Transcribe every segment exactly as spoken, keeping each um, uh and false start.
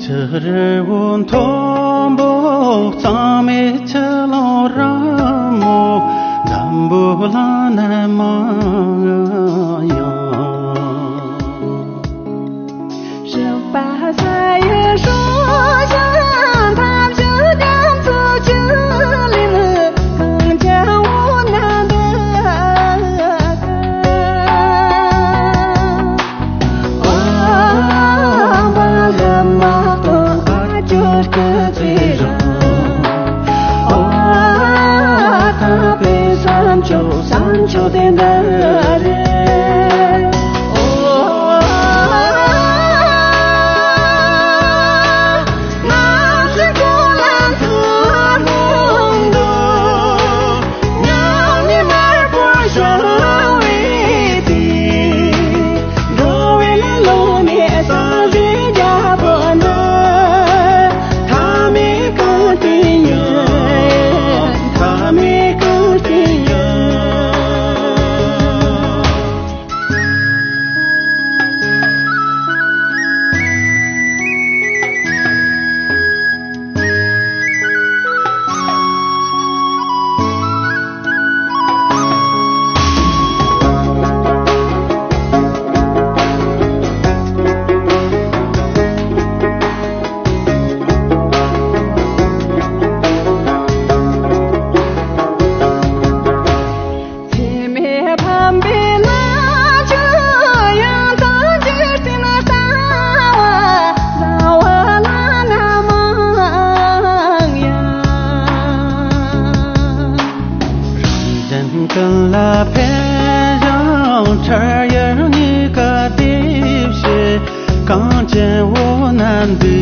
ཕྱི་རོལ་པོ་མཐོན་པོ་གཙང་མའི་ཆུ་ཀླུང་རིང་མོ། འཛམ་བུ་གླིང་ན་མང་ཡང་། ཞིང་པ་ས་ཡི་སྲོག་ཤིང་ཐམས་ཅད་རྒྱ་མཚོ་ཆུ་ལས་ནི་གངས་ཅན་འོད་སྣང་འདུ། ཀུན་ལ་ཕན་ཞིང་འཕྲལ་ཡང་གཉིས་ཀ་བདེ་བྱེད། གངས་ཅན་འོད་སྣང་འདུ་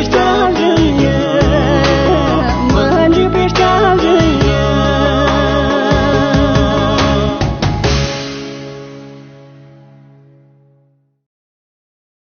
གི།